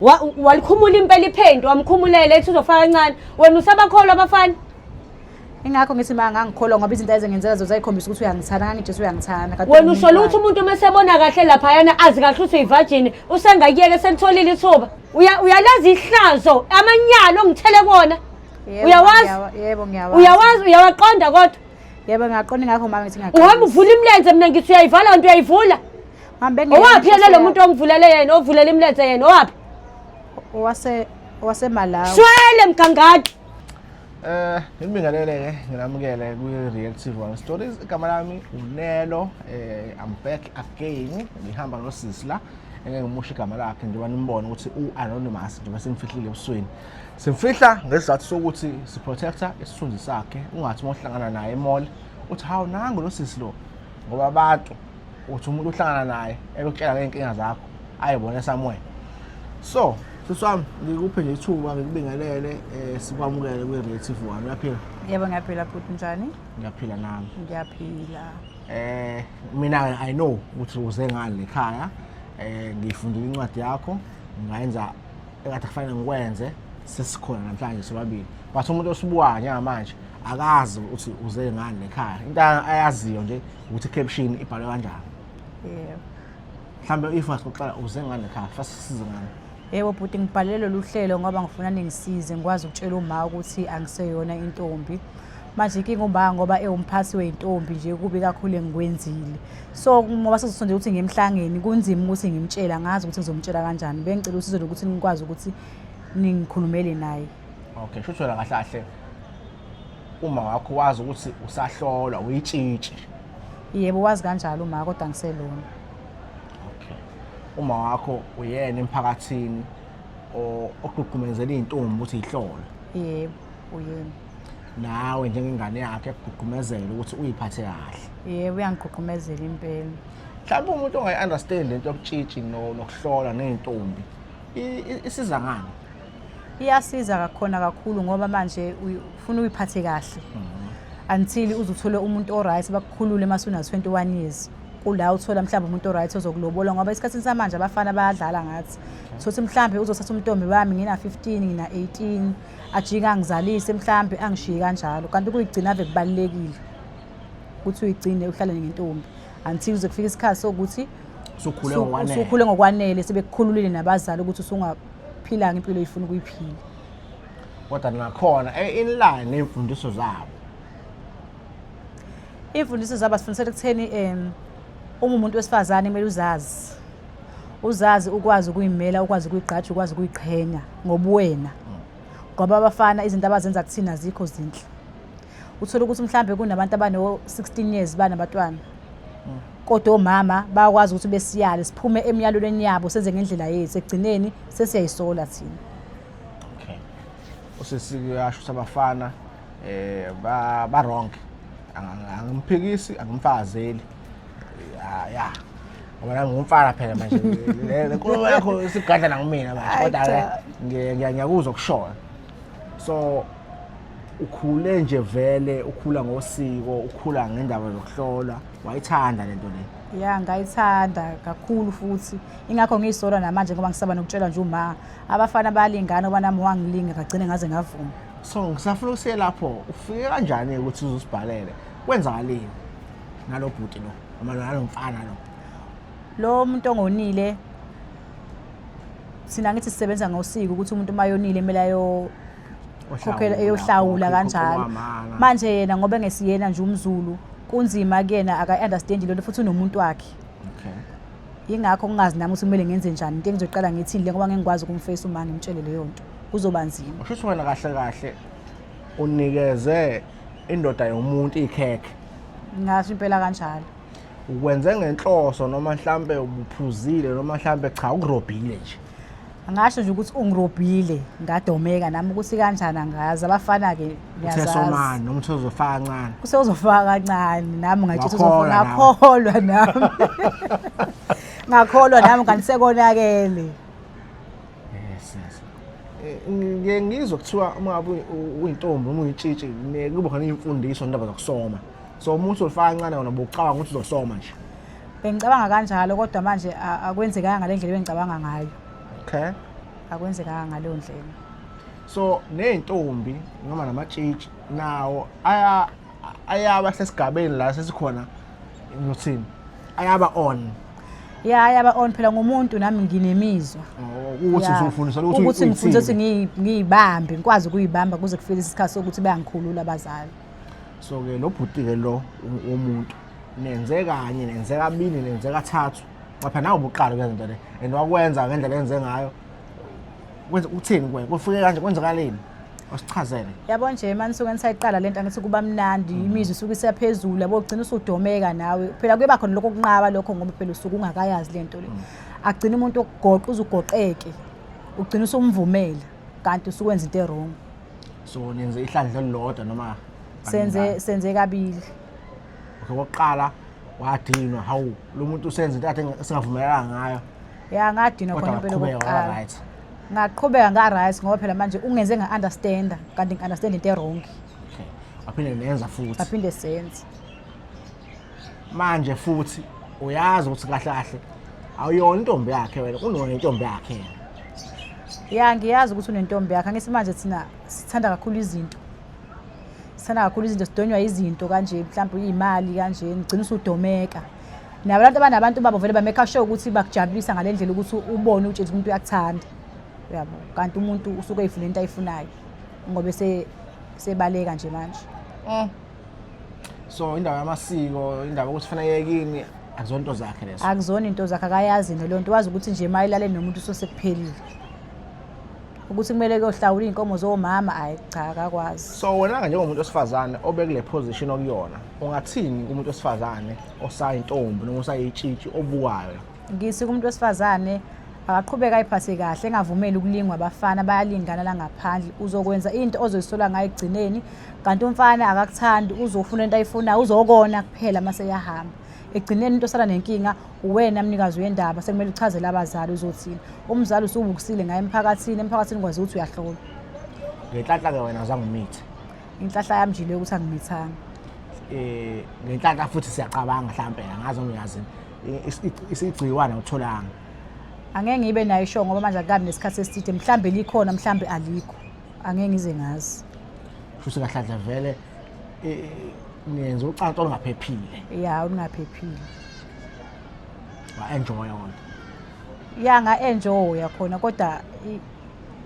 Walikhumula impela iphenti, wamkhumulela ethi uzofaka kancane. Wena usabakholwa abafana? Ingakho ngithi ma ngangikholwa ngoba izinto ezingenzeka zozayikhombisa ukuthi uyangithanda, ngangijesi uyangithanda. Kanti Wena ushola ukuthi umuntu uma esebona kahle laphayana azi kahle ukuthi uyi-virgin, usengakuyeka eselitholile ithuba. Uyalazi ihlazo, amanyala ongithele kuwona. Yebo, Uyawazi? Yebo, ngiyawazi. Uyawazi, uyawaqonda kodwa. Yebo, ngiyaqonda, ingakho mama ngithi ngiyaqonda. Uhamba uvula imilenze, mina ngithi uyayivala kanti uyayivula. Mama, bengeke Owaphi yena lo ngihlose. muntu ongivulele yena, ovulele imilenze yena, owaphi? Owase Malawi. Shwele mgangadi. Ngibingelele ke, nginamukele kwi Real TV One Stories. Igama lami uNelo, I'm back again. Ngihamba nosisi la. Engeke ngimusho igama lakhe njengoba nimbona ukuthi u-anonymous njengoba simfihlile ebusweni. Simfihla ngesizathu sokuthi siprotector isithunzi sakhe. Ungathi uma uhlangana naye emall uthi hawu, nangu lo sisi lo, ngoba abantu uthi umuntu uhlangana naye ebekutshela ngey'nkinga zakho ayibone somewhere. So sisi wami, ngikuphe nje ithuba ngikubingelele, sikwamukele kwi-Real TV One. Uyaphila? Yebo, ngiyaphila futhi, njani? Ngiyaphila nami. Ngiyaphila. Mina I know ukuthi uze ngani lekhaya. Ngifundile incwadi yakho, ngayenza ekade kufanele ngikwenze, sesikhona namhlanje sobabili. But umuntu osibukayo njengamanje akazi ukuthi uze ngani lekhaya. Into ayaziyo nje ukuthi caption ibhalwe kanjani. Yebo. Mhlambe if asixoxela uze ngani lekhaya, first sisize ngani? Yebo bhuti, ngibhalele lolu hlelo ngoba ngifuna ningisize ngikwazi ukutshela uma ukuthi angiseyona intombi. Manje inkinga uma ngoba ewumphathi wey'ntombi nje, kubi kakhulu engikwenzile. So ngoba sezosondela ukuthi ngiye emhlangeni, kunzima ukuthi ngimtshele, angazi ukuthi ngizomtshela kanjani. Bengicela usizo lokuthi nikwazi ukuthi ningikhulumele naye. Okay, shuthi wena kahle kahle uma wakho wazi ukuthi usahlolwa, uyitshitshi. Yebo, wazi kanjalo uma, kodwa angiselona. Okay. Uma wakho uyena emphakathini ogqugqumezela iy'ntombi ukuthi y'hlolwe? Yebo, uyena. Nawe njengengane yakhe yakugqugqumezela ukuthi uyiphathe kahle? Yebo, uyangigqugqumezela impela. Mhlawumbe umuntu ongayi-understand lento yobutshitshi nokuhlola ney'ntombi, isiza ngani? Iyasiza kakhona kakhulu ngoba manje ufuna uyiphathe kahle until uze uthole umuntu o-right, bakukhulule uma usuna 21 years, kula uthola mhlawumbe umuntu o-right ozokulobola, ngoba esikhathini samanje abafana bayadlala ngathi. Thothi mhlawumbe uzothatha umntombi wami ngina-15, ngina-18, ajike angizalise, mhlawumbe angishiye kanjalo. Kanti ukuyigcina ave kubalulekile ukuthi uyigcine, uhlale ngentombi until uze kufike isikhathi sokuthi usukhule ngokwanele. Usukhule ngokwanele, sebekukhululile nabazali ukuthi usungaphila impilo oyifuna ukuyiphila. Kodwa nakhona in line ney'mfundiso zabo. Iy'mfundiso zabo asifundisela ekutheni uma umuntu wesifazane kumele uzazi, uzazi, ukwazi ukuyimela, ukwazi ukuyigqaja, ukwazi ukuyiqhenya ngobuwena, ngoba abafana izinto abazenza kuthina azikho zinhle. Uthole ukuthi mhlambe kunabantu abano-16 years banabantwana, kodwa omama bayakwazi ukuthi besiyale siphume emyalelweni yabo, senze ngendlela yethu, ekugcineni sesiyayisola thina. Okay, usisi kuyasho ukuthi abafana ba wrong. Angimphikisi, angimfakazeli ya, ngoba nami ngumfana phela. Manje le nkulumo yakho isigadla nakumina manje, kodwa ke ngiyakuzwa kushoyo. So ukhule nje vele ukhula ngosiko, ukhula ngendaba zokuhlola, wayithanda lento le? Ya, ngayithanda kakhulu futhi, ingakho ngiyisola namanje ngoba ngisaba nokutshela nje uma abafana bayalingana, ngoba nami wangilinga ngagcine ngaze ngavuma. So ngisafuna ukusiye lapho, ufike kanjani ukuthi uzosibhalele? Kwenzakaleni nalo bhuti lo noma nalo mfana lo? Lo muntu ongonile, thina ngithi sisebenza ngosiko ukuthi umuntu uma yonile kumele ayo khokhela, eyohlawula kanjalo. Manje yena ngoba engesiyena nje umZulu, kunzima kuyena, akayi-understand lento, futhi unomuntu wakhe. Yingakho ngingazi nami ukuthi kumele ngenze njani, into engizoqala ngithini le, ngoba ngeke ngikwazi ukumfesa uma ngimtshele leyo nto, kuzoba nzima. Usho ukuthi wena kahle kahle unikeze indoda yomuntu ikhekhe? Ngingasho impela kanjalo. Ukwenze ngenhloso noma mhlambe ubuphuzile noma mhlambe cha, ukurobhile nje? Angasho nje ukuthi ungirobhile, ngadomeka nami ukuthi kanjani, angazi. Abafana-ke uthe ngiyazazi. Somani noma uthe uzofaka kancane? Kusewuzofaka kancane, nami ngatsho ukuthi Wakholwa nawe. Ngakholwa nami, ngakholwa nami, kanti sekonakele. Yes. Ngiye ngizwe kuthiwa uma ngabe uyintombi noma uyitshitshi, kube khona iy'mfundiso ndaba zokusoma. So umuntu uzofaka kancane, wona bowucabanga ukuthi uzosoma nje? Bengicabanga kanjalo, kodwa manje akwenzekanga ngale ndlela ebengicabanga ngayo. Okay. Akwenzekanga ngaleyo ndlela. So ney'ntombi noma namatshitshi nawo ayaba sesigabeni la sesikhona, ngizothini, ayaba on. Ya, ayaba on phela, ngumuntu nami nginemizwa. Oh, ukuthi uzofundiswa ukuthi ukuthi ngifundise ukuthi ngiyibambe, ngikwazi ukuyibamba kuze kufike isikhathi sokuthi bayangikhulula abazali. So-ke lo bhuti-ke lo womuntu nenze kanye, nenze kabili, nenze kathathu, ngapha nawe ubuqala kuyenza into le and wakwenza ngendlela enze ngayo. Kwenza uthini kuwe? Kufike kanje, kwenzakaleni? Wasichazele. Yabo nje, mani suke nisayiqala lento, angithi kuba mnandi, imizwa isuke isaphezulu, yabo, ugcina usudomeka nawe phela. Kuyoba khona lokho kunqaba lokho, ngoba phela usuke ungakayazi lento le. Agcina umuntu okugoqa, uze ugoqeke, ugcina usumvumela kanti usukwenza into e-wrong. So nenze ihlandla elilodwa noma? Senze kabili. Okay, kokuqala wadinwa, hawu, lo muntu usenza into kade singavumelanga ngayo. Ya, ngadinwa kodwa khona impela. Waqhubeka Okokuqala right. Ngaqhubeka nga-right, ngoba phela manje ungenze nga-understanda, kanti ngi-understand into e-wrong. Okay, waphinde nenza futhi? Saphinde senze. Manje futhi uyazi ukuthi kahle kahle awuyona intombi yakhe wena, unona intombi yakhe yena. Ya, ngiyazi ukuthi unentombi yakhe. Angithi manje thina sithanda kakhulu izinto, sithanda kakhulu izinto, sidonywa izinto kanje, mhlawumbe iy'mali kanje, ngigcina usudomeka. Nabo abantu abanabantu babo vele ba-make sure ukuthi bakujabulisa ngale ndlela ukuthi ubone utshela ukuthi umuntu uyakuthanda, uyabo, kanti umuntu usuke eyifuna into ayifunayo ngoba sebaleka nje manje. So indawo yamasiko, indaba yokuthi fanele yekini, akuzona into zakhe lezo. Akuzona into zakhe, akayazi naleyo nto. Wazi ukuthi nje uma ilale nomuntu sosekuphelile, ukuthi kumele kuyohlawula iy'nkomo zomama, hhayi cha, akakwazi. So wena-ke njengomuntu wesifazane obekule position okuyona, ungathini kumuntu wesifazane osayintombi noma osayitshitshi obukayo? Ngithi kumuntu wesifazane akaqhubeka ayiphathe kahle, engavumeli ukulingwa abafana, bayalingana la ngaphandle. Uzokwenza into ozoyisola ngayo ekugcineni, kanti umfana akakuthandi, uzofuna into ayifunayo, uzokona kuphela mase eyahamba. Ekugcineni into osala nenkinga uwena mnikazi wendaba, sekumele uchazele abazali, uzothini umzali usubukisile ngaye emphakathini, emphakathini kwazi ukuthi uyahlolwa. Ngenhlanhla-ke wena azange umithe. Inhlahla yami nje leyo ukuthi angimithanga. Ngenhlanhla futhi siyacabanga mhlampe, angazi noma uyazini, isigciwane awutholanga? Angeke ngibe nayo isho, ngoba manje akukabi nesikhathi eside. Mhlambe likhona, mhlambe alikho, angeke ngize ngazi. Futhi kahle vele niyenza ucansi olungaphephile. Ya, olungaphephile. Wa-enjoya kodwa? Ya, nga-enjoya khona, kodwa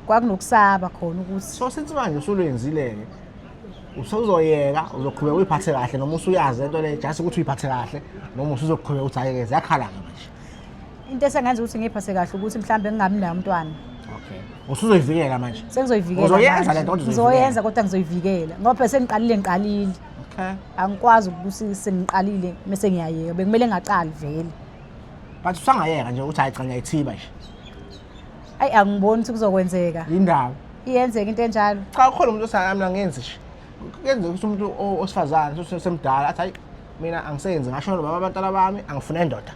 kwakunokusaba khona ukuthi So since manje usulwenzile-ke, usuzoyeka, uzoqhubeka uyiphathe kahle, noma usuyazi lento le, just ukuthi uyiphathe kahle, noma usuzoqhubeka ukuthi hhayi-ke ziyakhala-ke manje? Into esengenza ukuthi ngiyiphathe kahle ukuthi mhlawumbe ngingabi nayo umntwana. Okay, usuzoyivikela manje? Sengizoyivikela Uzoyenza manje. lento, kodwa uzoyivikela. Ngizoyenza, kodwa ngizoyivikela, ngoba phela sengiqalile, ngiqalile. Angikwazi ukuthi sengiqalile mese ngiyayeka, bekumele ngaqali vele. But usangayeka nje ukuthi hayi cha, ngiyayithiba nje? Ayi, angiboni ukuthi kuzokwenzeka. Yindaba? Iyenzeka into enjalo? Cha, ukhona umuntu othi mina ngenzi nje. Kuyenzeka ukuthi umuntu osifazane semdala athi hayi, mina angisenzi, ngasho baba abantwana bami, angifune indoda.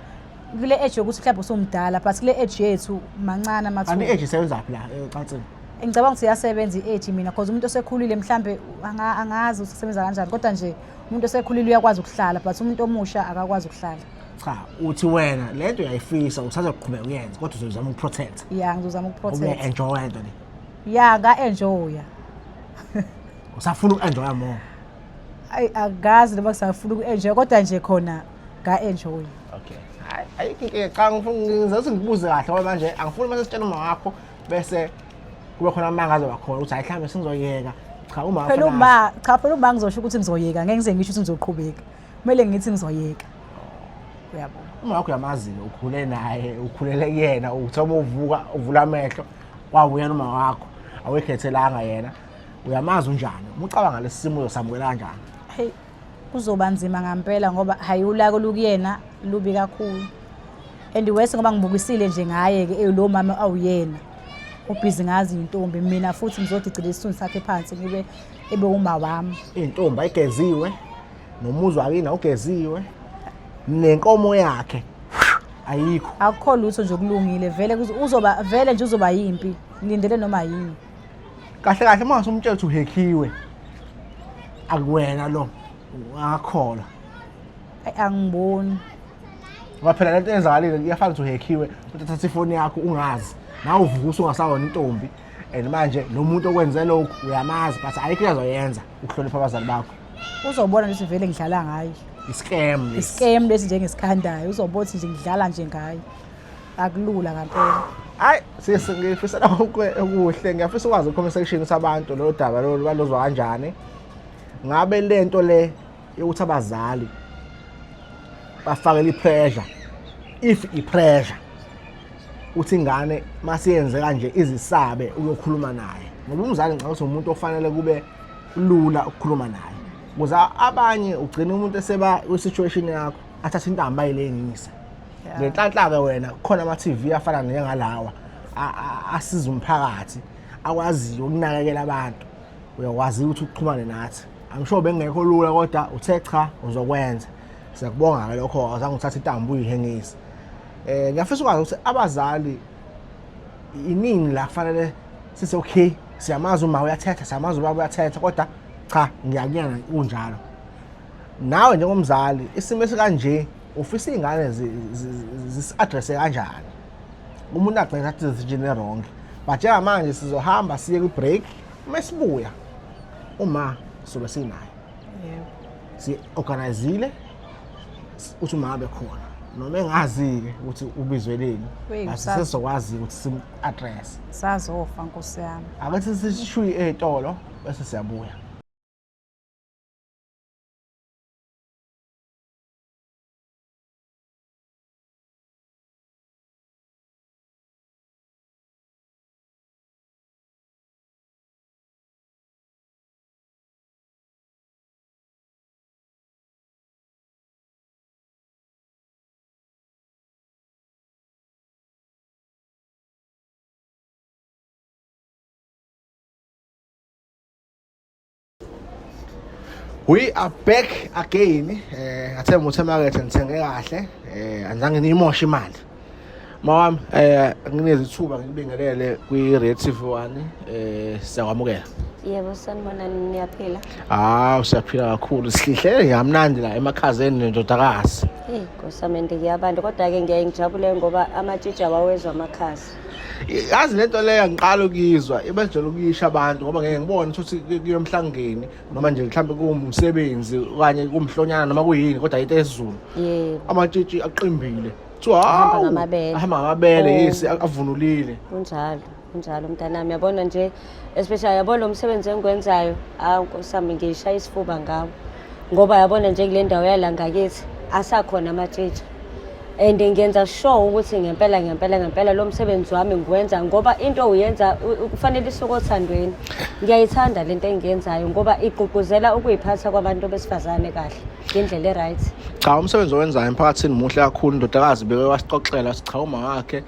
Kule age yokuthi mhlawumbe usumdala, but kule age yethu mancane Kanti amathuba. i-age isebenzaphi la ecansini? Ngicabanga ukuthi iyasebenza i-age mina, cause umuntu osekhulile mhlambe angazi ukuthi kusebenza kanjani, kodwa nje umuntu osekhulile uyakwazi ukuhlala, but umuntu omusha akakwazi ukuhlala. Cha, uthi wena le nto uyayifisa, usazoqhubeka uyenze, kodwa uzozama ukuprotect. Ya, ngizozama ukuprotect. Uya-enjoya into le? Ya, nga-enjoya. Usafuna uku-enjoya more? Ayi, akazi noma kusafuna uku-enjoya, kodwa nje khona nga-enjoya. Okay, hayi, ayikho inkinga. Cha, ngifuna ngizathi ngikubuze kahle, ngoba manje angifuni mase sitshela uma wakho bese kube khona amanga azoba khona ukuthi hayi, mhlawumbe sengizoyeka. Cha, uma Phela uma, cha, phela uma ngizosho ukuthi ngizoyeka, ngeke ngize ngisho ukuthi ngizoqhubeka, kumele ngithi ngizoyeka, uyabo. Uma wakho uyamazi-ke, ukhule naye, ukhulele kuyena, uthi uma uvuka uvula amehlo kwawuyena uma wakho, awuyikhethelanga yena, uyamazi unjani. Uma ucabanga lesi simo, uzosamukela kanjani? Hey, kuzoba nzima ngampela, ngoba hayi, ulaka olukuyena lubi kakhulu, and wese ngoba ngibukisile nje ngaye-ke lo mama awuyena ubhizi ngazi intombi, mina futhi ngizodicila isithunzi sakhe phansi, ngibe ebe uma wami. Iy'ntombi ayigeziwe, nomuzi wakini awugeziwe, nenkomo yakhe ayikho. Akukho lutho nje okulungile vele, uzoba vele nje uzoba yimpi, ngilindele noma yini. Kahle kahle, uma usumtshela ukuthi uhekhiwe, akuwena lo, ungakholwa? Ayi, angiboni. Ngoba phela lento eyenzakalile iyafana ukuthi uhekhiwe, uthi thatha ifoni yakho ungazi. Nawe uvuka usungasawona intombi and manje lo muntu okwenze lokhu uyamazi but ayikho into azoyenza ukuhlonipha abazali bakho. Uzobona nje ukuthi vele ngidlala ngaye. I-scam lesi. I-scam lesi njengesikhandayo uzobona ukuthi nje ngidlala nje ngaye. Akulula ngempela. Hayi sisi ngifisela konke okuhle ngiyafisa ukwazi comment section ukuthi abantu lolu daba lolu balozwa kanjani. Ngabe lento le yokuthi abazali bafakele i-pressure if i-pressure uthi ingane masiyenze kanje izisabe uyokhuluma naye ngoba umzali ngicabanga ukuthi umuntu ofanele kube lula ukukhuluma naye ukuze abanye ugcina umuntu eseba kwi-situation yakho athathe intambo ayilengisa ngenhlanhla-ke wena kukhona ama-tv afana njengalawa asiza umphakathi akwaziyo ukunakekela abantu uyakwazi ukuthi uxhumane nathi. I'm sure bengekho lula kodwa uthe cha uzokwenza. Siyakubonga ke lokho awuzange uthathe intambo uyihengise. Eh ngiyafisa ukwazi ukuthi abazali inini la kufanele sithi okay siyamazi uma uyathetha siyamazi ubaba uyathetha kodwa cha ngiyakuyena kunjalo. Nawe njengomzali isimo esikanje ufisa izingane zisi-addresse kanjani? Umuntu agcine ethatha decision e-wrong. But njengamanje sizohamba siye kwi-break uma sibuya uma sobe sinaye. Yebo. Si-organizile ukuthi uma abe khona noma engazi-ke ukuthi ubizweleni Wey, but kusasa. sesizokwazi ukuthi sim-address. Sazofa nkosi yami. Ake sisishuye ey'tolo bese siyabuya. We are back again. Ngathemba ukuthi emakethe ngithenge kahle. Anizange niyimoshe imali. Mawami nginezi ithuba ngikubingelele kwi Red TV 1 siyakwamukela. Yebo sanibonani niyaphila. Ah siyaphila kakhulu. Sihlele kamnandi la emakhazeni nendodakazi. Hey Nkosi yami ndikuyabantu kodwa ke ngiyaye ngijabule ngoba amatshitshi awawezwa amakhaza. Yazi lento leyo ngiqala ukuyizwa ibejela ukuyisha abantu ngoba ngeke ngibone ukuthi kuyomhlangeni noma nje mhlambe kuwumsebenzi okanye kumhlonyana noma kuyini kodwa into esiZulu. Yebo. Amatshitshi aqimbile. Kuthiwa Ahamba hawu ngamabele. ahamba ngamabele Oh. yes avunulile. Kunjalo, kunjalo mntanami yabona nje especially yabona lo msebenzi engiwenzayo hawu Nkosi yami ngishaya isifuba ngawo ngoba yabona nje kule ndawo yala ngakithi asakhona amatshitshi and ngiyenza sure ukuthi ngempela ngempela ngempela lo msebenzi wami ngiwenza ngoba into uyenza kufanele isuke othandweni. Ngiyayithanda lento engiyenzayo ngoba igqugquzela ukuyiphatha kwabantu besifazane kahle ngendlela e-right. Cha umsebenzi owenzayo emphakathini muhle kakhulu indodakazi beke wasixoxela wathi cha uma wakhe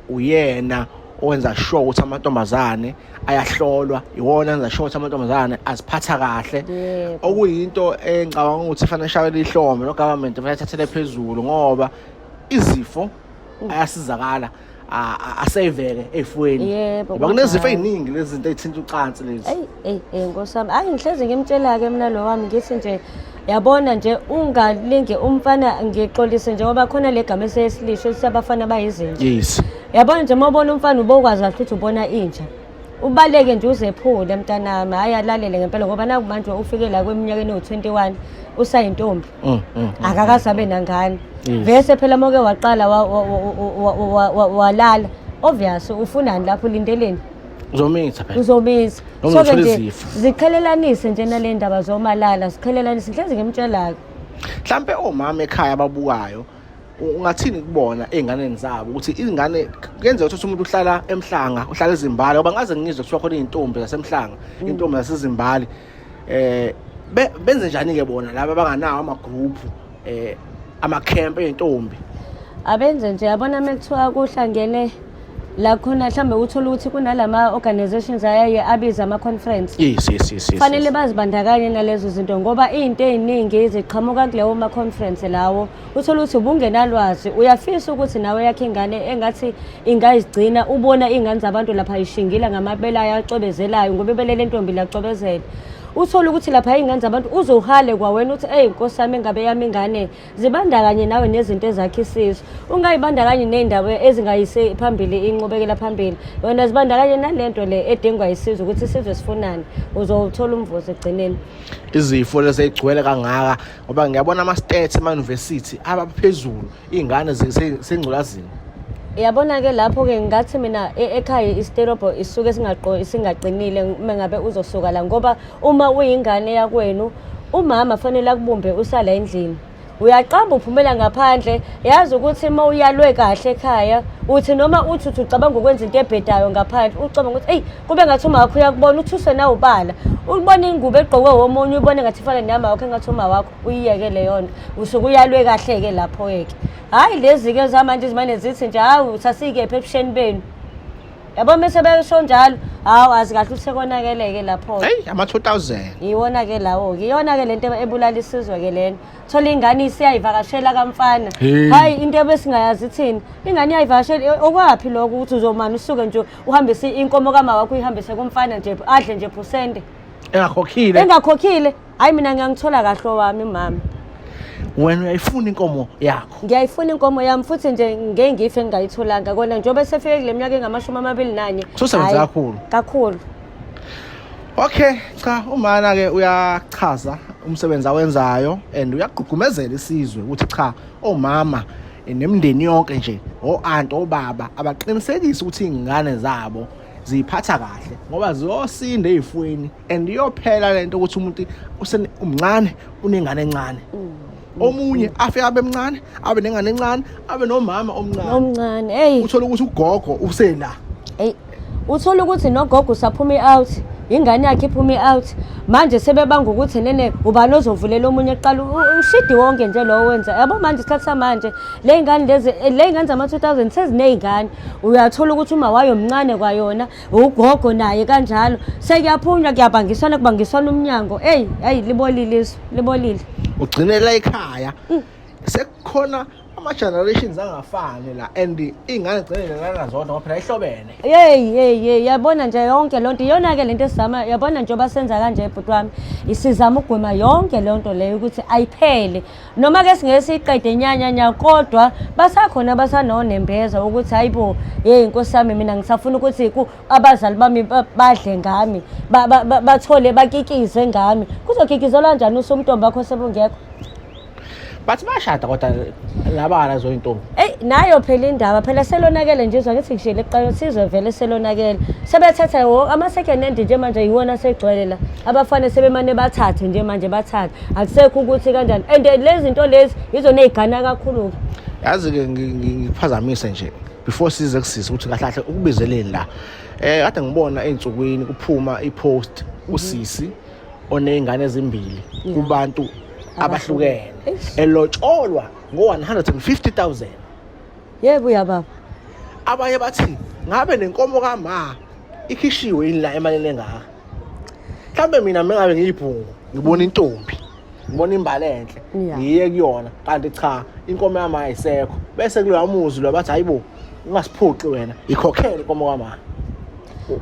uyena owenza sure ukuthi amantombazane ayahlolwa iwona enza sure ukuthi amantombazane aziphatha kahle. Yebo. Okuyinto engicabanga ukuthi ifanele ishayelwe ihlombe no government fanele ithathele phezulu ngoba izifo ayasizakala aseveke ey'fweni. Yebo, Ngoba kunezifo kunjalo. ey'ningi lezi zinto ey'thinta ucansi lezi. Eyi, eyi, eyi Nkosi yami, ayi ngihlezi ngimtshela-ke mina lo wami ngithi nje yabona nje ungalinge umfana ngixolise njengoba khona le gama esesilisho esithi abafana bayizinja. Yes. Yabona nje uma ubona umfana ubokwazi kahle ukuthi ubona inja. Ubaleke nje uzephule mntanami, hhayi alalele ngempela ngoba naku manje ufike la kweminyakeni ewu-21 usayintombi. Akakaze abe nangane. Yes. Vese phela uma uke waqala walala, obvious ufunani lapho ulindeleni? Uzomitha phela. Uzomitha. Noma So-ke uzothola nje izifo. ziqhelelanise nje nale ndaba zomalala, ziqhelelanise ngihlezi ngimtshela-ke. Mhlampe omama ekhaya ababukayo ungathini kubona ey'nganeni zabo ukuthi izingane kuyenzeka ukuthi umuntu uhlala emhlanga uhlala ezimbali ngoba ngaze ngizwe kuthiwa khona iy'ntombi zasemhlanga iy'ntombi zasezimbali benze njani-ke bona laba abanganawo amagruphu amakhemp ey'ntombi? Abenze nje yabona uma kuthiwa kuhlangene la khona mhlawumbe uthole ukuthi kunalama organizations ayaye abiza ama-conference. Yes, yes, yes, yes, Fanele yes. bazibandakanye nalezo zinto ngoba iy'nto ey'ningi ziqhamuka kulewo ma-conference lawo. Uthole ukuthi ubungenalwazi uyafisa ukuthi nawe yakhe ingane engathi ingayigcina ubona iy'ngane zabantu lapha ishingila ngamabele ayo acwebezelayo ngoba ibele lentombi liyacwebezela. Uthole ukuthi lapha iy'ngane zabantu uzohale kwawena uthi eyi nkosi yami engabe yami ingane zibandakanye nawe nezinto ezakha isizwe. Ungayibandakanyi ney'ndaba ezingayise phambili inqubekela phambili. Wena zibandakanye nalento le edingwa isizwe ukuthi isizwe sifunani. Uzowuthola umvuzo ekugcineni. Izifo lezi ey'gcwele kangaka ngoba ngiyabona ama-stats ema-university abaphezulu iy'ngane zisengculazini. Yabona-ke lapho-ke ngathi mina ekhaya isiterobho isuke singaqinile uma ngabe uzosuka la ngoba uma uyingane yakwenu umama fanele akubumbe usala endlini. Uyaqamba uphumela ngaphandle yazi ukuthi uma uyalwe kahle ekhaya uthi noma uthi uthi ucabanga ukwenza into ebhedayo ngaphandle ucabanga ukuthi eyi kube ngathi uma wakho uyakubona uthuswe nawubala ubone ingubo egqokwe womunye ubone ngathi ifana neyama wakho engathi uma wakho uyiyeke leyo nto usuke uyalwe kahle-ke lapho-ke hhayi lezi-ke zamanje zimane zithi nje hawu sasikephi ebusheni benu yabo mese besho njalo hawu azi kahle ukuthi sekonakeleke lapho-ke Heyi ama-2000 iwona-ke lawo-ke iyona-ke le nto ebulala isizwe-ke lena thola ingane isiyayivakashela kamfana Hey. hhayi into ebesingayazi thina ingane iyayivakashela okwaphi lokho ukuthi uzomane usuke nje uhambise inkomo kama wakho uyihambise kumfana nje adle nje phusende engakhokhile engakhokhile hhayi mina ngiyangithola kahle owami umama wena uyayifuna inkomo yakho ngiyayifuna inkomo yami futhi nje ngeke ngife ngingayitholanga kona njengoba sefike kule minyaka engamashumi amabili nanye. Ususebenze Hhayi, kakhulu. Kakhulu. Okay, cha umana ke uyachaza umsebenzi awenzayo and uyagqugqumezela isizwe ukuthi cha omama nemindeni yonke nje o-anti obaba abaqinisekise ukuthi iy'ngane zabo ziyiphatha kahle ngoba ziyosinda ey'fweni and iyophela lento ukuthi umuntu umncane unengane encane, omunye afike abe mncane abe nengane encane abe nomama omncane. Omncane, eyi. Uthole ukuthi ugogo usela. Eyi, uthola ukuthi nogogo usaphuma i-out, ingane yakhe iphuma i-out manje sebebanga ukuthi nene ubani ozovulela omunye kuqala ushidi wonke nje lowo wenza yabo. Manje isikhathi samanje le ngane lezi, le ngane zama-2000 seziney'ngane, uyathola ukuthi uma wayo mncane kwayona ugogo naye kanjalo sekuyaphunywa kuyabangiswana kubangiswana umnyango. Eyi eyi, libolile izwe, libolile. Ugcinela ekhaya sekukhona ama-generations angafani la and iy'ngane gcine lelana zodwa ngoba phela ihlobene. Yeyi yeyi yeyi, yabona nje yonke loo nto iyona-ke lento esizama yabona njengoba senza kanje bhuti wami isizama ukugwema yonke leyo nto leyo ukuthi ayiphele noma-ke singeke siyiqede nyanyanya kodwa basakhona abasanonembeza ukuthi hayi bo yeyi nkosi yami mina ngisafuna ukuthi abazali bami badle ngami bathole bakikize ngami. Kuzokikizelwa kanjani usumntombi wakho sebungekho? Bathi bayashada kodwa laba lezo iy'ntombi. Eyi nayo phela indaba phela selonakele nje izwa ngithi ngishilo ekuqaleni sizwe vele selonakele sebethatha ama-second hand nje manje yiwona asegcwele la abafana sebemane bathathe nje manje bathathe akusekho ukuthi kanjani and lezi zinto lezi yizona ey'gana kakhulu-ke. Yazi-ke ngikuphazamise nje before size kusisi ukuthi kahle kahle ukubizeleni la kade ngibona ey'nsukwini kuphuma i-post usisi oney'ngane ezimbili kubantu abahlukene Eish. elotsholwa ngo-150 000. Yebo uyababa. Abanye bathi ngabe nenkomo kama ikhishiwe yini la emalini engaka. Mhlawumbe mina mengabe ngiyibhungu ngibona intombi ngibona imbali enhle ngiye kuyona kanti cha inkomo yami ayisekho bese kuloya muzi lo bathi hayibo ungasiphuci wena ikhokhele inkomo kama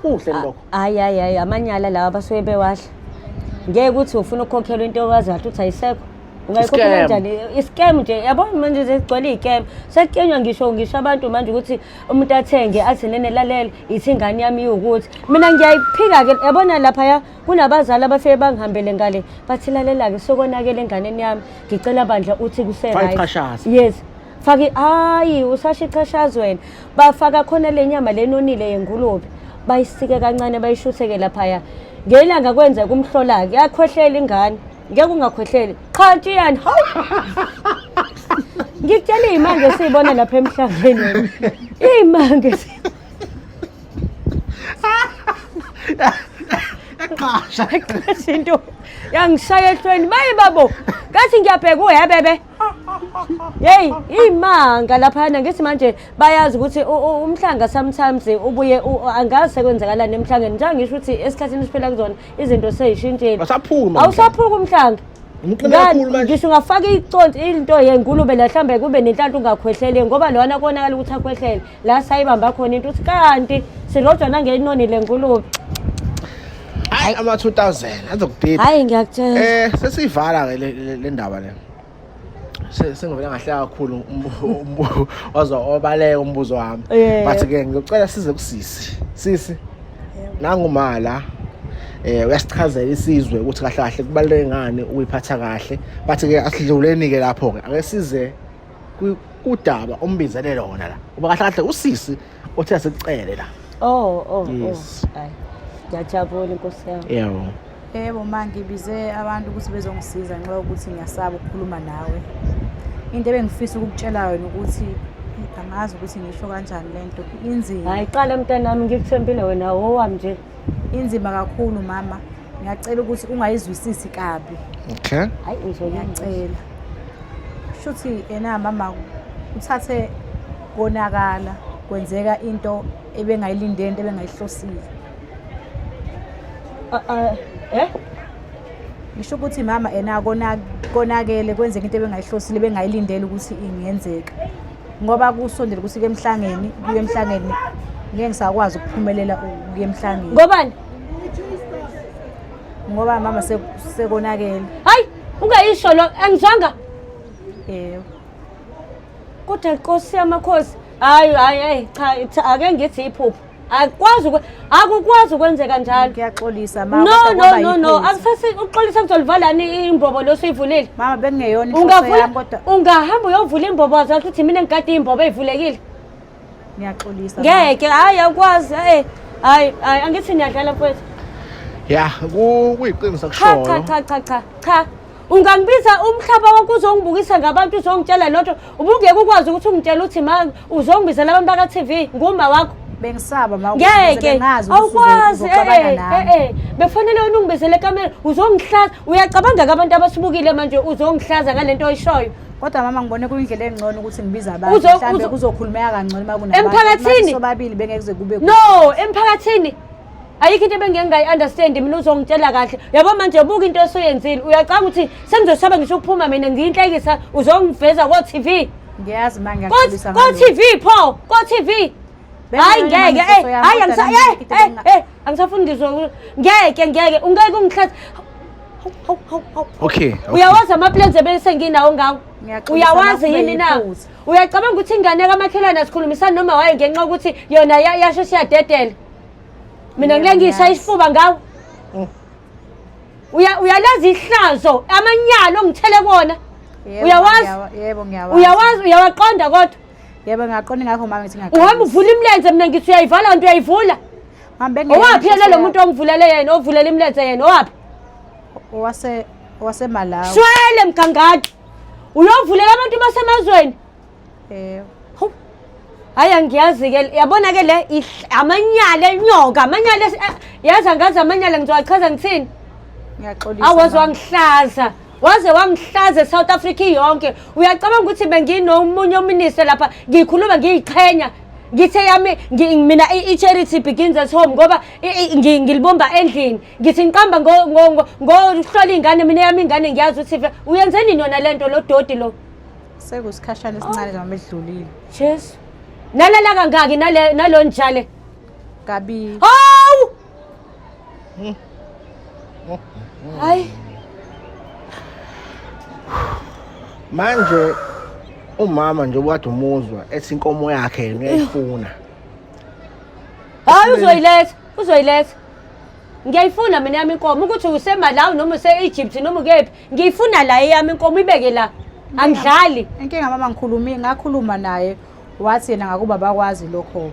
kuhle lokho. Hayi hayi hayi, amanyala lawa abasuke bewadla ngeke ukuthi ufuna ukukhokhelwa into owazi kahle ukuthi ayisekho ungayikhokhela I-scam. kanjani? I-scam nje yabo manje zigcwele iy'cam sekukenywa ngisho ngisho abantu manje ukuthi umuntu athenge athi nene lalela ithi ingane yami iwukuthi mina ngiyayiphika-ke yabona laphaya kunabazali abafike bangihambele ngale bathi lalela-ke sokonakele enganeni yami ngicela bandla uthi Faka kuse-right. ichashaza. Yes, fake hayi usasho ichashazi wena bafaka khona le nyama lenonile yengulube bayisike kancane bayishutheke laphaya ngelanga kwenzeka umhlola-ke yakhwehlela ingane ngeke ungakhwehleli qha ntshiyani hawu ngikutshela iy'manga esiyibona lapha emhlabeni wena iy'manga Yaqasha. Qasha into yangishaya ehlweni baye babo ngathi ngiyabheka uhebebe yeyi iy'manga laphana ngithi manje bayazi ukuthi umhlanga sometimes ubuye angazi sekwenzakalani emhlangeni njengoba ngisho ukuthi esikhathini esiphila kuzona izinto sey'shintshile. Awusaphumi. Awusaphuki umhlanga. Umqine kakhulu manje. Ngisho ungafaka iconsi into yengulube la mhlawumbe kube nenhlanhla ungakhwehlele ngoba lona konakala ukuthi akhwehlele la sayibamba khona into ukuthi kanti sirojwa nangenoni le ngulube. Hayi. Hayi, ama 2000 azokudida. Hayi, ngiyakutshela. Sesiyivala ke le ndaba le. Sengivele ngahleka kakhulu, waze wabaleka umbuzo wami. But ke ngizocela size kusisi. Sisi, nangumala uyasichazela isizwe ukuthi kahle kahle kubaluleke ngani ukuyiphatha kahle, but ke asidluleni ke lapho ke, ake size kudaba ombizele lona la, uba kahle kahle usisi othe asicele la. Oh. Yes. Hayi, ngiyajabula, inkosi yami. Yebo. Yebo ma, ngibize abantu ukuthi bezongisiza ngenxa yokuthi ngiyasaba ukukhuluma nawe. Into ebengifisa ukukutshela yona ukuthi angazi ukuthi ngisho kanjani lento, inzima. Hayi, qala mntanami, ngikuthembile wena, owami nje. Inzima kakhulu mama. Ngiyacela ukuthi ungayizwisisi kabi. Okay. Hayi, ngizokuyacela. Ngiyacela. Shuthi ena mama uthathe konakala, kwenzeka into ebengayilindele, into ebengayihlosile. Eh? Ngisho ukuthi mama ena kona konakele, kwenzeka into ebengayihlosile, bengayilindele ukuthi ingenzeka. Ngoba kusondele ukuthi ke emhlangeni, kuye emhlangeni ngeke ngisakwazi ukuphumelela ukuya emhlangeni. Ngobani? Ngoba mama sekonakele. Hayi, ungayisho lo, angizwanga. Yebo. Kodwa Nkosi yamakhosi, hayi hayi hayi, cha cha, ake ngithi iphupho. Akukwazi ukwenzeka njalo. Ngiyaxolisa mama. No. Kodwa No. kwaba No, yiphutha. akusase uxolisa, kuzolivalani imbobo lo suyivulile. Mama, bekungeyona inhloso Ungavula yami kodwa ungahamba uyovula imbobo wazi ukuthi mina ngigade imbobo eyivulekile. Ngiyaxolisa mama. Ngeke, hayi, awukwazi, eh. Hayi, hayi, angithi niyadlala mfowethu. Ya, kuyiqiniso Cha cha. kushoyo. Cha cha cha cha. Ungangibiza umhlaba wonke uzongibukisa ngabantu, uzongitshela lotho. Ubungeke ukwazi ukuthi ungitshele ukuthi ma uzongibizela abantu baka TV nguma wakho. Bengisaba ma ukuthi Ngeke. bengazi ukuthi Awukwazi. uzoxabana nami. Befanele wena ungibizele ekamera, uzongihlaza. Uyacabanga ke abantu abasibukile manje uzongihlaza ngalento oyishoyo. Kodwa mama, ngibone kuyindlela engcono ukuthi ngibize abantu, mhlawumbe kuzokhulumeka kangcono uma kunabantu. Emphakathini? Uma sobabili bengeke kuze kube No, emphakathini ayikho into ebengeke ngayi-understand mina, uzongitshela kahle. Yabo manje buka into esuyenzile, uyacanga ukuthi sengizosaba ngisho ukuphuma mina ngiyinhlekisa, uzongiveza ko-TV. Ngiyazi ma, ngiyaxolisa Ko-TV pho, ko-TV. Hayi, ngeke, hayi, angisafuni ngizwa, ngeke, ngeke, ungeke ungihlaza. Hawu, hawu, hawu, hawu. Okay. Uyawazi ama-plans ebesenginawo ngawo? Ngiyaxolisa, Uyawazi ma, kube yini na? yiphutha. Uyacabanga ukuthi ingane kamakhelwane asikhulumisani noma wayo ngenxa yokuthi yona yasheshe yadedela? Mina Yebo, ngile ngiyishaya ngiyazi. isifuba ngawo. Uyalazi ihlazo, amanyala ongithele kuwona? Yebo, Uyawazi? Yebo, ngiyawazi. Uyawazi, uyawaqonda kodwa? Yebo, ngiyaqonda, ngakho mama ngithi Uhamba ngiyaxolisa. uvula imilenze, mina ngithi uyayivala kanti uyayivula. Mama, bengeyona Owaphi yena inhloso lo yami. muntu ongivulele yena, ovulela imilenze yena, owaphi? Owasemalawi. Shwele mgangadi, uyovulela abantu basemazweni. Yebo. Hawu. Hayi, angiyazi-ke, yabona-ke le amanyala enyoka, amanyala yazi angazi amanyala ngizowachaza ngithini. Ngiyaxolisa. Awaze Mama. wangihlaza, waze wangihlaza e-South Africa yonke. Uyacabanga ukuthi benginomunye uminister lapha, ngikhuluma ngiyiqhenya, ngithe yami mina i-charity begins at home, ngoba ngilibumba endlini, ngithi ngiqamba ngokuhlola iy'ngane, mina yami ingane ngiyazi ukuthi uyenze nini yona le nto, lo doti lo. Sekusikhashana esincane nje mama edlulile. Jesu, nalala kangaki nale nalo njale? Kabili. Hawu, hayi. Manje umama nje obukade umuzwa ethi inkomo yakhe yena uyayifuna. Hayi, uzoyiletha, uzoyiletha. Ngiyayifuna mina yami inkomo, ukuthi useMalawi noma use-Egypt noma ukephi, ngiyifuna la eyami inkomo, ibeke la, angidlali. Inkinga mama, ngikhulumi ngakhuluma naye, wathi yena ngakuba bakwazi lokho.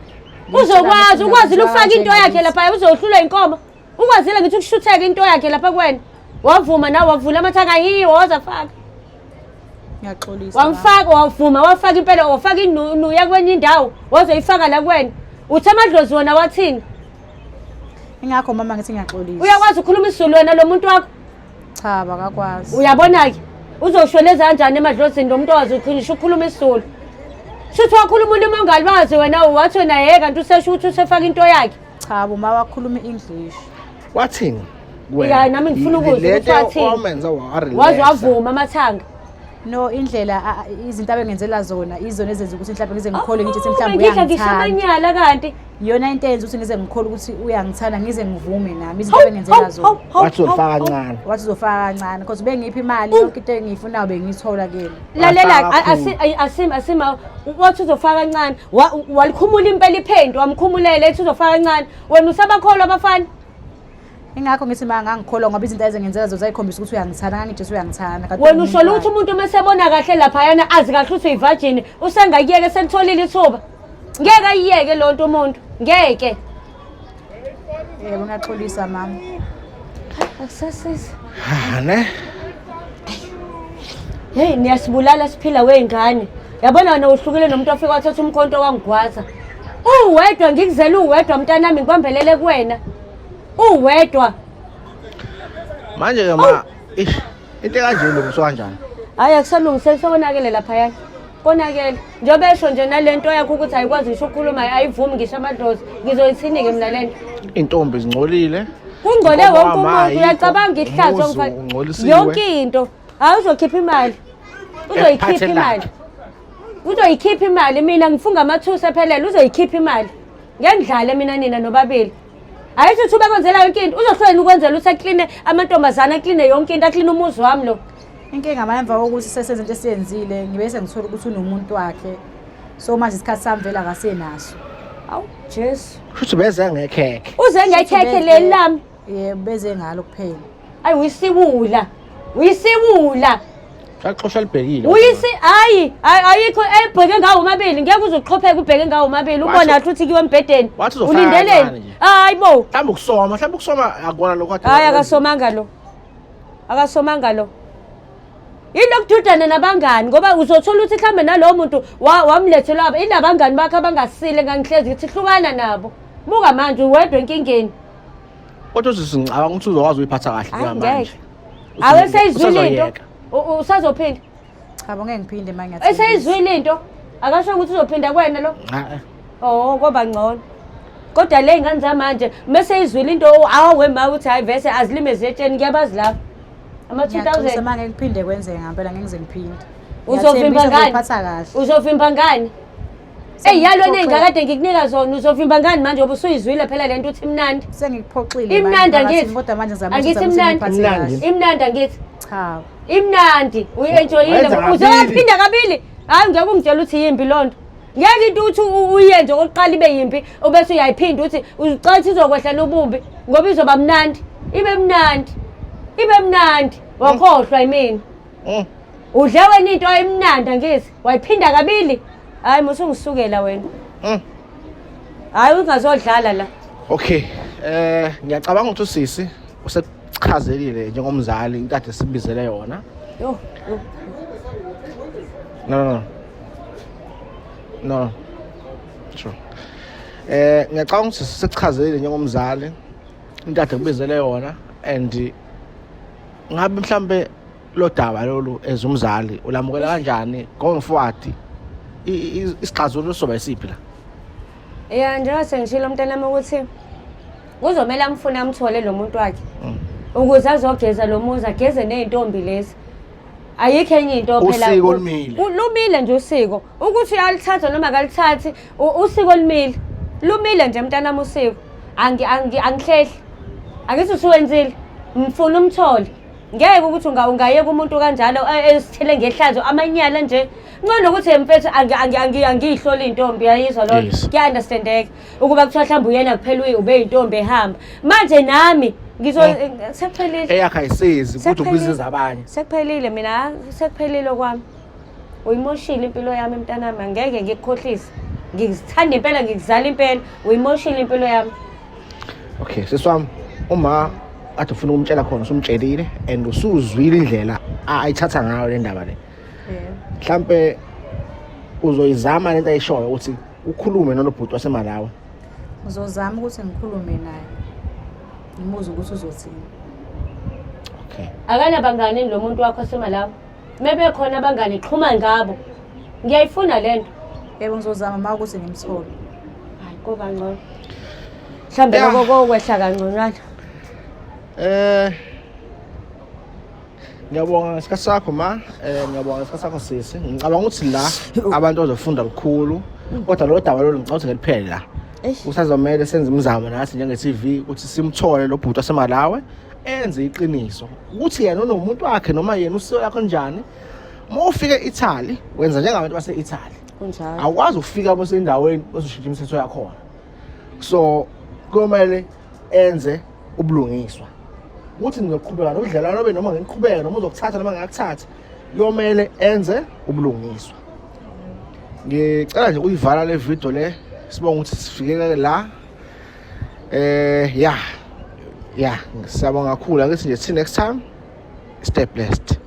Uzokwazi, ukwazile ukufaka into yakhe lapha, uzohlulwa inkomo? Ukwazile ngithi ukushutheka into yakhe lapha kuwena, wavuma nawe, wavula amathanga yiwo, wazafaka. Ngiyaxolisa, mama. Wamfaka, wavuma, wafaka impela, wafaka inuya kwenye indawo, wazoyifaka la kuwena. Uthi amadlozi wona wathini? Ingakho mama ngithi ngiyaxolisa. Uyakwazi ukukhuluma isiZulu wena lo muntu wakho? Cha, bakakwazi. Uyabona-ke, uzoshoneza kanjani emadlozini lo muntu owazi ngisho ukukhuluma isiZulu? Shuthi wakhuluma ulimi ongalwazi wena, wathi wena ye, kanti usesho ukuthi usefaka into yakhe. Cha bo, ma wakhuluma i-English. Wathini? Ya, nami ngifuna ukuzwa Le ukuthi nto wathini. wamenza warelaxa. Waze wavuma amathanga. No, indlela izinto abengenzela zona izona ezenza ukuthi mhlawumbe ngize ngikholwe, ngithi mhlawumbe Bengidla ngisho uyangithanda. amanyala kanti. Iyona into eyenza ukuthi ngize ngikholwe ukuthi uyangithanda, ngize ngivume nami izinto abengenzela zona. Wathi uzofaka kancane. Wathi uzofaka kancane because bengiphi imali, yonke into engiyifunayo bengiyithola kuyena. Lalela, Wafaka kakhulu. asima wathi uzofaka kancane, walikhumula impela iphenti, wamkhumulela ethi uzofaka kancane. Wena usabakholwa abafana? Ingakho ngithi ma ngangikholwa, ngoba izinto ezengenzela zona zayikhombisa ukuthi uyangithanda, ngangitshela uyangithanda. Kanti Wena ushola umuntu ukuthi umuntu uma esebona kahle laphayana azi kahle ukuthi uyi-virgin, usengakuyeke selitholile ithuba. Ngeke ayiyeke loo nto umuntu, ngeke. Yebo, ngiyaxolisa mama. Akusasizi. Ha, ne? Heyi, niyasibulala siphila wey'ngane. Yabona wena uhlukile nomuntu ofike wathatha umkhonto wangigwaza. Uwedwa ngikuzela uwedwa mntanami, ngibambelele kuwena. Uwedwa. Manje ke ma, ish, into ekanje ilungiswa kanjani? Hhayi, akusalungiseki, sekonakele laphayana. Konakele. Njengoba esho nje nale nto yakho ukuthi ayikwazi ngisho ukukhuluma, ayivumi ngisho amadlozi. Ngizoyithini-ke mina le nto? Intombi zingcolile. Kungcole Inkomo wonke umuntu, ayikho, uyacabanga ihlazo umuzi ngifake. ungcolisiwe. Yonke into. Hhayi, uzokhipha imali. Uzoyikhipha Ekuphathela. imali. Uzoyikhipha imali, mina ngifunga amathusi ephelele, uzoyikhipha imali. Ngeke ngidlale mina nina nobabili. Ayithi uthi ubekwenzela yonke into, uzohlwena ukwenzela ukuthi akline amantombazane, akline yonke into, akline umuzi wami lo. Inkinga manje emva kokuthi sesenze into esiyenzile, ngibe sengithola ukuthi unomuntu wakhe. So manje isikhathi sami vele akasenaso. Awu Jesu. Kusho ukuthi beze ngekhekhe. Uze ngekhekhe leli lami. Yebo, beze ngalo kuphela. Ayi, uyisiwula. Uyisiwula. Saxosha libhekile. Uyisi hayi, ayikho ebheke ngawo omabili, ngeke uze uqhopheke ubheke ngawo omabili, ubona kahle ukuthi kuyiwe embhedeni. Wathi uzofaka Ulindeleni? kancane nje. Hayi bo. Mhlawumbe ukusoma, mhlawumbe ukusoma akubona lokho kade. Hayi, akasomanga lo. Akasomanga lo. Yilokududana nabangani, ngoba uzothola ukuthi mhlambe nalowo muntu wamlethela inabangani bakhe abangasile, ngangihlezi ngithi hlukana nabo. Buka manje uwedwa enkingeni. Kodwa usisi ngicabanga ukuthi uzokwazi uyiphatha kahle Hayi, njengamanje. ngeke. Awe seyizwile into. Usazoyeka. Usazophinda. Cha bo, ngeke ngiphinde manje, ngiyathembisa. Eseyizwile into. Akasho ukuthi uzophinda kuwena lo. Ha, eh. Oh, koba ngcono. Kodwa le ngane zamanje mase izwile into, awe ma, uthi hayi vese azilime zetsheni, ngiyabazi lapho. Ama Ngiyaxolisa 2000 ma, ngeke ngiphinde kwenzeke ngempela, ngeke ngize ngiphinde. Uzovimba Ngiyathembisa ngani? ngizophatha kahle. Uzovimba ngani? Eyi, yalona engakade ngikunika zona, uzovimba ngani manje ngoba usuyizwile phela lento uthi imnandi. Sengikuphoxile Imnandi manje angithi? phakathi, kodwa manje ngizama Angithi ukuthi imnandi? ngiphathe Imnandi. kahle. Imnandi angithi? Cha. Imnandi, uyi-enjoyile. Wenza kabili. Uzowaphinda kabili. Hayi, ngeke ungitshele ukuthi yimbi loo nto. Ngeke into ukuthi uyenze okokuqala ibe yimbi, ubese uyayiphinda uthi ucela ukuthi izokwehla nobubi, ngoba izoba mnandi. Ibe mnandi. Ibe mnandi. Wakhohlwa yimina. Udle wena into emnandi angithi, wayiphinda kabili. Hayi, musungisukela wena. Hayi, ungazodlala la. Okay. Ngiyacabanga ukuthi usisi usekuchazelile njengomzali into ade sibizele yona. Yo, yo. No, no, no. No. Sure. Ngiyacabanga ukuthi sekuchazelile njengomzali into ade kubizele yona, and ngabe mhlambe lo daba lolu as umzali ulamukela kanjani going forward, isixazululo soba isiphi la? Ya, njengoba sengishilo mntanami ukuthi kuzomele amfune amthole lo muntu wakhe ukuze azogeza lo muzi, ageze ney'ntombi lezi. Ayikho enye into phela. Usiko lumile. Lumile nje usiko, ukuthi uyalithatha noma akalithathi, usiko lumile, lumile nje mntanami usiko. Angihlehli, angithi usuwenzile, mfuna umthole. Ngeke ukuthi ungayeka umuntu kanjalo esithele ngehlazo amanyala nje. Ngcono ukuthi mfethu angiyihloli intombi, uyayizwa loo nto? Yes. Kuya-understandeka ukuba kuthiwa mhlawumbe uyena kuphela ube yintombi ehamba. Manje nami ngizo sekuphelile. Eyakhe ayisizi ukuthi Sekuphelile. ubiza zabanye. Sekuphelile mina, sekuphelile okwami. Uyimoshile impilo yami mntanami, angeke ngikukhohlise. Ngikuthanda impela, ngikuzala impela, uyimoshile impilo yami. Okay, sisi wami, uma kade ufuna ukumtshela khona usumtshelile and usuzwile indlela ayithatha ngayo le ndaba le. Yebo. Mhlambe uzoyizama lento ayishoyo ukuthi ukhulume nalobhuti waseMalawi. Ngizozama ukuthi ngikhulume naye. Ngimuzwe ukuthi uzothini. Okay. Akanabangani lo muntu wakho oseMalawi? Mebekhona abangani, xhuma ngabo. Ngiyayifuna lento. Yebo, ngizozama ma ukuthi ngimthole. Hayi, koba ngcono. Mhlambe Yeah. lokho kokwehla kangconywana. Ngiyabonga ngesikhathi sakho ma, ngiyabonga ngesikhathi sakho sisi. Ngicabanga ukuthi la abantu bazofunda lukhulu, kodwa lolo daba lolu ngicabanga ukuthi ngeliphele la. Eish. Kusazomele senze imizamo nathi njenge-TV ukuthi simthole lo bhuti waseMalawi enze iqiniso ukuthi yena unomuntu wakhe noma yena usiko lakho njani. Uma ufika e-Italy wenza njengabantu base-Italy. Kunjalo. Awukwazi ukufika bosendaweni ozoshintsha imithetho yakhona. So kuyomele enze ubulungiswa. Ukuthi nizoqhubeka nobudlelwano be noma ngiqhubeke noma uzokuthatha noma ngingakuthatha, kuyomele enze ubulungiswa. Ngicela nje ukuyivala le video le, sibonga ukuthi sifikeke la. Ya. Ya, siyabonga kakhulu. Angithi nje see next time. Stay blessed.